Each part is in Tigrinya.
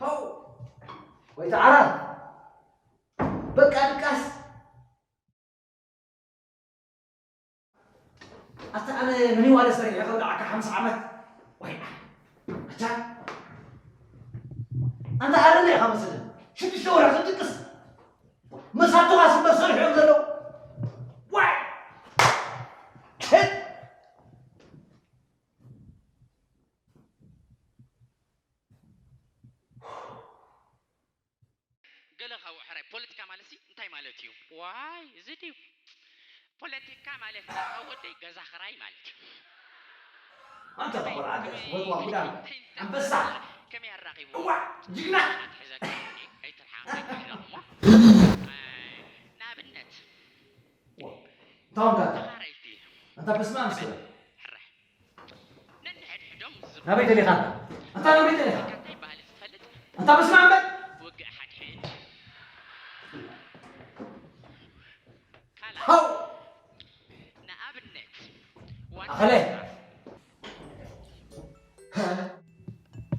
ፓው! ወይ ተዓራር! በቃ ድቃስ! ኣታ ኣነ ምኒዋለ ሰሪሐ ከብልዓካ ሓምሳ ዓመት? ወይ ኣታ ኣንታ ኣረለ ኢኻ መስለኒ። ሽዱሽተ ወርሒ ክትድቅስ። መሳቱኻ ስምበር ሰሪሑ እዮም ዘለዉ። ዋይ! ገለ ካብኡ ሕራይ ፖለቲካ ማለት ሲ እንታይ ማለት እዩ? ዋይ እዚ ድዩ ፖለቲካ ማለት መርሃ ወደይ ገዛ ክራይ ማለት እዩ። ኣንተ ቆልዓ ገለ ትፈትዋ ጉዳም ኣንበሳ ከመይ ኣራኺቡ እዋ ጅግና ኣትሕዘካ ኣይትርሓቕ ኣይትሕረቕ እሞ ንኣብነት ታውን ጋታ ተኻረይቲ ኣንታ በስመ ኣብ ስለ ሕራሕ ነንሕድሕዶም ዝር ናበይ ደሊኻ ኣንታ ኣንታ ናበይ ደሊኻ እንታይ ባህሊ ዝፈልጥ ኣንታ በስመ ኣብ በል ውግእ ሓድሕድ ካልኣይ ሃው ንኣብነት ዋና ኣኸለ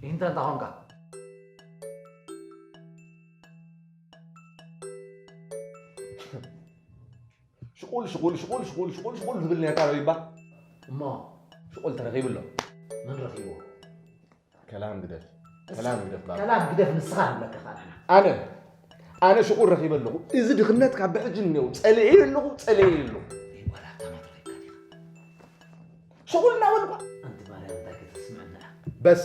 ኢንተ እንታ ኾንካ ሽቁል ሽቁል ሽቁል ሽቁል ሽቁል ሽቁል ዝብል ነርካ ዶ ይባ እሞ ሽቁል ተረኺቡ ኣሎ መን ረኺብዎ ከላም ግደፍ ከላም ግደፍ ባባ ከላም ግደፍ ንስኻ ንብለካ ኸኣ ንሕና ኣነ ኣነ ሽቁል ረኺበ ኣለኹ እዚ ድኽነት ካብ ብሕጂ እኒው ጸልኤ ኣለኹ ጸልኤ ኣለኹ ይባል ሃብታማት ረኺብካ ዲኻ ሽቁል እናበልኳ ኣንቲ ማርያም እንታይ ከተስምዐና በስ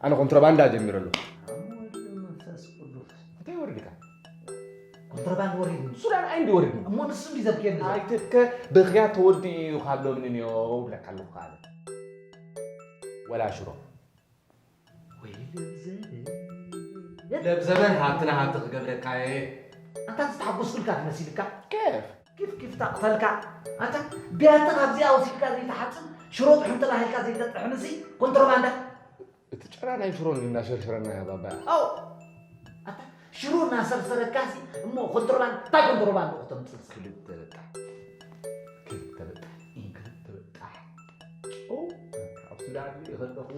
ኣነ ኮንትሮባንዳ ጀሚረ ኣለኹ ኣሞ ወዲ መንፈስ ቅዱስ እንታይ ወርድካ ኮንትሮባንድ ወሪድኒ ሱዳን ኣይንዲ ወርድኒ እሞ ንሱ እንዲ ዘብክየኒ ዘሎ ኣይትከ ብኽያት ተወዲኡ እዩ ካብ ሎሚ ንንዮ ብለካ ኣለኹ ኣነ ወላ ሽሮ ወይ ልብዘበ ለብዘበን ሃብትና ሃብቲ ክገብረካ እየ ኣንታ ዝተሓጎስኩልካ ትመሲልካ ከፍ ኪፍ ኪፍ ታቕተልካ ኣንታ ቢያቲ ካብዚኣ ወሲድካ ዘይትሓፅብ ሽሮ ጥሕም ተባሂልካ ዘይተጥሕምሲ ኮንትሮባንዳ እቲ ጨና ናይ ሽሮ እናሸርሸረና እያ ባባያ ኣው ኣታ ሽሮ እናሰርሰረካሲ እሞ ኮንትሮባንድ እንታይ ኮንትሮባንድ ክተምፅእ ክልተ በጣሕ ክልተ በጣሕ ክልተ በጣሕ ኦ፣ ኣብ ሱዳን ከለኹ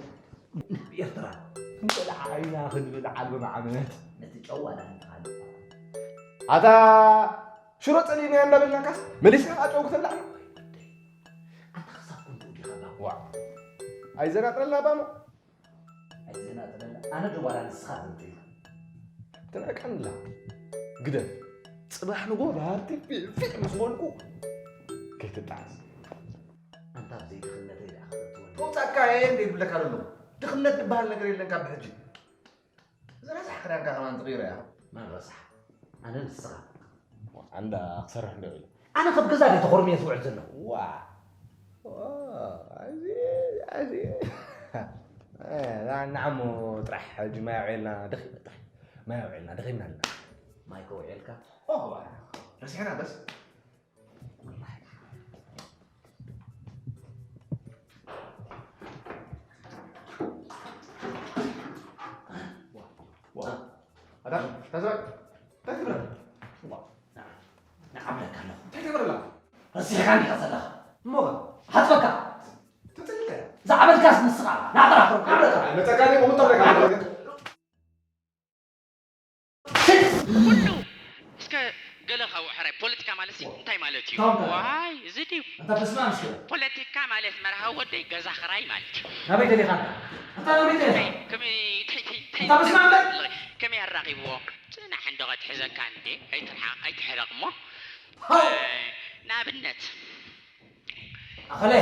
ኤርትራ ክንበልዓ ኢና ክንብል ዓልቢ መዓመት ነቲ ጨው ዋላ እንተሃለካ ኣታ ሽሮ ጸሊእናያ እንዳበልናካስ መሊስካ ከዓ ጨው ክተብላዕ ነው ኣታ ክሳብ ክንድኡ ዲኻ ባ ዋ ኣይዘናጥረላ ባሞ ኣይዘናጥረላ ኣነ ዶ ዋላ ንስኻ ዘንጥልካ ተናቀንላ ግደፍ ጽባሕ ንጎ ባህርቲ ፊዕ ፊዕ ምስ በልኩ ከይትጣዓስ ኣንታ ኣብ ዘይድኽነተይ ደኣ ክትእትወኒ መውጻእካ እየ እንደ ይብለካ ዘሎ ድኽነት ዝበሃል ነገር የለን ካብ ብሕጂ እዚ ረሳሕ ክዳንካ ከማን ትቕይሮ እያ መን ረሳሕ ኣነ ንስኻ ኣንዳ ክሰርሕ እንደ ኢሉ ኣነ ከብ ገዛ ደ ተኾርምየ ዝውዕል ዘለኹ ዋ ዋ፣ ኣዚ ኣዚ እ፣ ንዓሞ ጥራሕ ሕጂ ማይ ኣውዒልና ደኺምና ጥራሕ ማይ ኣውዒልና ደኺምና ኣለና ማይ ከውዕልካ ኦ፣ ረሲሕና በስ ዋ፣ ኣታ፣ ተዘበ፣ እንታይ ትብለና? ንዓብለካ ኣለኹ እንታይ ትብለና? ረሲሕካ እንዲኻ ዘለኻ እሞ ሓፅበካ ትጽልከ? ዝዓበድካስ ንስኻ ናጥራ ናብለካ መጸካ ዲኹም እቶም ለካ ኩሉ እስከ ገለ ካብኡ ሕራይ ፖለቲካ ማለት ሲ እንታይ ማለት እዩ? ታውቃለህ። ዋይ እዚ ድዩ ኣንታ በስመ ኣብ ስለ ፖለቲካ ማለት መርሃ ወደይ ገዛ ክራይ ማለት እዩ። ናበይ ደሊኻ ኣንታ ናበይ ደሊኻ ከመይ እንታይ እንታይ እንታይ ኣንታ በስመ ኣብ በል ከመይ ኣራኺብዎ? ጽናሕ እንዶ ክትሕዘካ እንዴ ኣይትርሓቕ ኣይትሕረቕ እሞ ሃው ንኣብነት ኣኸለ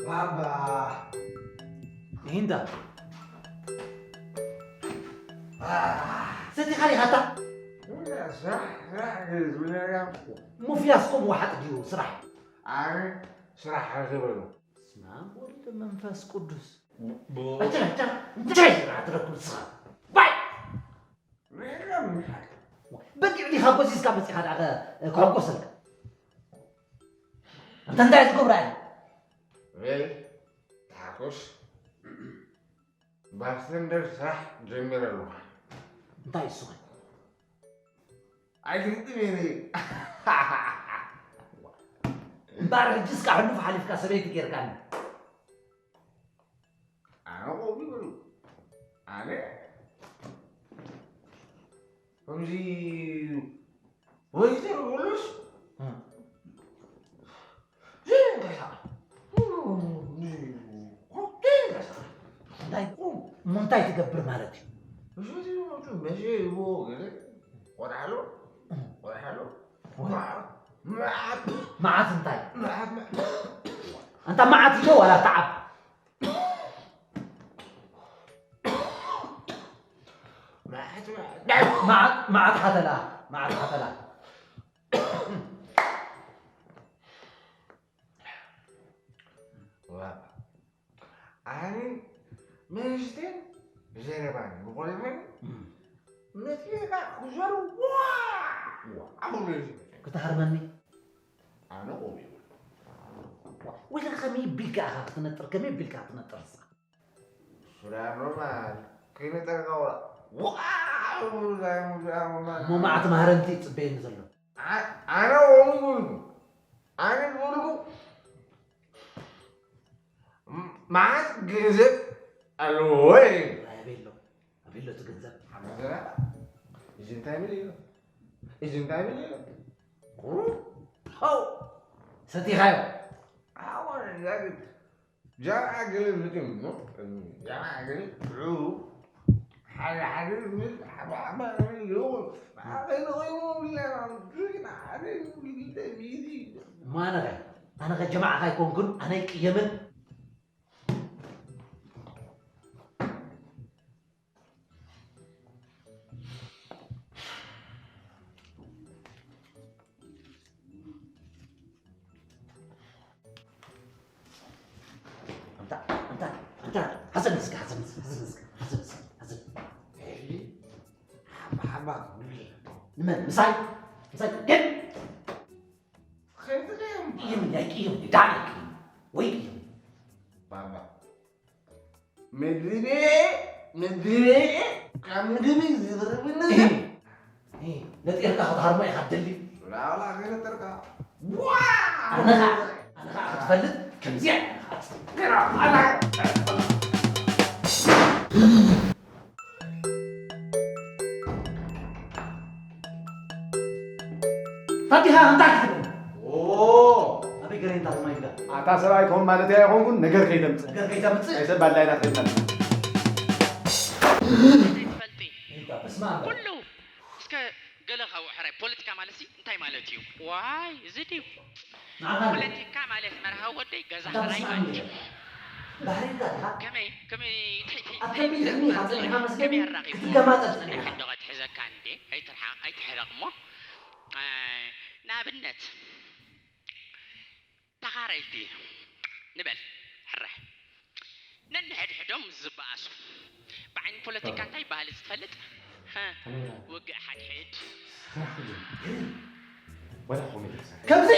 ባባ ይንዳ ሰቲኻ ዲኻታ ሙፍያስ ከም ዋሓጥ ድዩ ስራሕ ኣነ ስራሕ ረኺበሉ ስማም ወልድ መንፈስ ቅዱስ እንታይ እንታይ እንታይ ትረክብ ንስኻ ባይ በጊዕ ዲኻ ጎሲስካ መፂኻ ደኣ ከ- ከሐጎሰልካ እንተ እንታይ ትገብራ እያ ዌል ተሓጎስ ባርተንደር ስራሕ ጀሚረ ኣለኹ እንታይ እሱ ኸ ኣይግድም እየ ነይ። እምበኣር ሕጂ እስካ ሕሉፍ ሓሊፍካ ሰበይቲ ጌርካኒ። ኣነ ቆቢ በሉ። ኣነ ከምዚ ወይዘሮ ወሎስ ዘይንቀሳቐስ። ዘይንቀሳቐስ። እንታይ እሞ እንታይ ትገብር ማለት እዩ? መሸ ይቦ ገለ ቆልዓ ኣሎ። ቆልዓ ኣሎ። መዓት። መዓት እንታይ? መዓት፣ መዓት። ኣንታ መዓት ኢሎ ዋላ ተዓብ? መዓት፣ መዓት። መዓት፣ መዓት ሓተላ፣ መዓት ሓተላ። ዋ። ኣነ መንእሰይ ብዘረባን ብቆልዕን እም። መጺእካ ክዘሩ ዋ! ዋ! ኣሁን እዚ ክትሃርመኒ? ኣነ ቆቢዕ። ወላ ከመይ ቢልካ ኢኻ ክትነጥር? ከመይ ቢልካ ክትነጥር? ሱዳን ሮማን ከይነጠርካ ወላ። ዋ! እሞ መዓት ማህረምቲ ይጽበየኒ ዘሎ። ኣ-፣ ኣነ ወንጉን፣ ኣነ ወንጉ፣ ም-፣ መዓት ገንዘብ ኣለዎ ወይ? ኣይ፣ ኣበይ ኣሎ? ኣበይ ኣሎ እቲ ገንዘብ? ሓመዘና፣ እዚ እንታይ ሚል እዩ? እዚ እንታይ ሚል እዩ? ቁሩ? ሃው! ሰቲኻዮ? ኣዎ፣ ዛግድ። ጃምዓ ገለ ዝጥም፣ ጃምዓ ገለ ጥዑ፣ ሓደ ሓደ ዝብል ሓባ ሓባ ዝብል ይኸውን። ኣበይ ንኸይኑ ብለና፣ ብዙሕ ሓደ ዝብል ተሚዚ። ማነኸ? ኣነኸ ጀማዓኻ ኣይኮንኩን፣ ኣነ ኣይቅየምን። ኣንታ፣ ኣንታ፣ ኣንታ፣ ሓዘን እስከ፣ ሓዘን እስከ፣ ሓዘን እስከ፣ ሓዘን እስከ፣ ሓዘን። ኤሊ፣ ሓባ፣ ሓባ፣ ንብል። ንመን? ምሳይ? ምሳይ? ግን? ኸይትቅየም። ቅየም፣ ናይ ቅየም፣ ዳዕና ቅየም። ወይ ቅየም። ባባ። መግቢ፣ መግቢ፣ ካብ ምግቢ ዝብርብኒ። እህ፣ እህ፣ ነጢርካ ክትሃርሞ ኢኻ ትደሊ። ላላ ከይነጠርካ። ዋ! ኣነ ኸዓ፣ ኣነ ኸዓ ክትፈልጥ ከምዚኣ ኢኻ ትነግራ። ኣነ ፈቲኻ እንታይ ክትብል? ኦ! ኣበይ ገሬ እንታ ተማይ ግዳ? ኣታ ሰብኣይ ክኾን ማለት እያ ኣይኾንኩን፣ ነገር ከይተምጽእ። ነገር ከይተምጽእ? ናይ ሰብ ባላይ ናት ከይተምጽእ። ትፈልጢ? እንታይ በስመ ኣብ። ኩሉ እስከ ገለ ካብኡ ሕራይ፣ ፖለቲካ ማለት ሲ እንታይ ማለት እዩ? ዋይ፣ እዚ ድዩ? ንዓኻ ፖለቲካ ማለት መርሃዊ ወደይ ገዛ ኣታ ክራይ በስመ ኣብ ማለት እዩ። እንደ ባሕሪ እንዳ ድኻ? ከመይ፣ ከመይ፣ እንታይ፣ እንታይ፣ ኣብ እንታይ ከቢድ ዕድሜ ኢኻ ጸኒሕካ መስለኒ ከመይ ኣራኺቡ? ክትገማጠል ጸኒሕካ። እንዶ ክትሕዘካ እንዴ? ኣይትርሓቕ፣ ኣይትሕረቕ እሞ። እ፣ ንኣብነት፣ ተኻረይቲ ንበል፣ ሕራይ። ነንሕድሕዶም ምስ ዝበኣሱ፣ ብዓይኒ ፖለቲካ እንታይ ይበሃል እዚ ትፈልጥ? ሃ? ውግእ ሓድሕድ። ስራሕ እዩ። ወላ ኮሜዲ ክሰርሕ። ከምዚ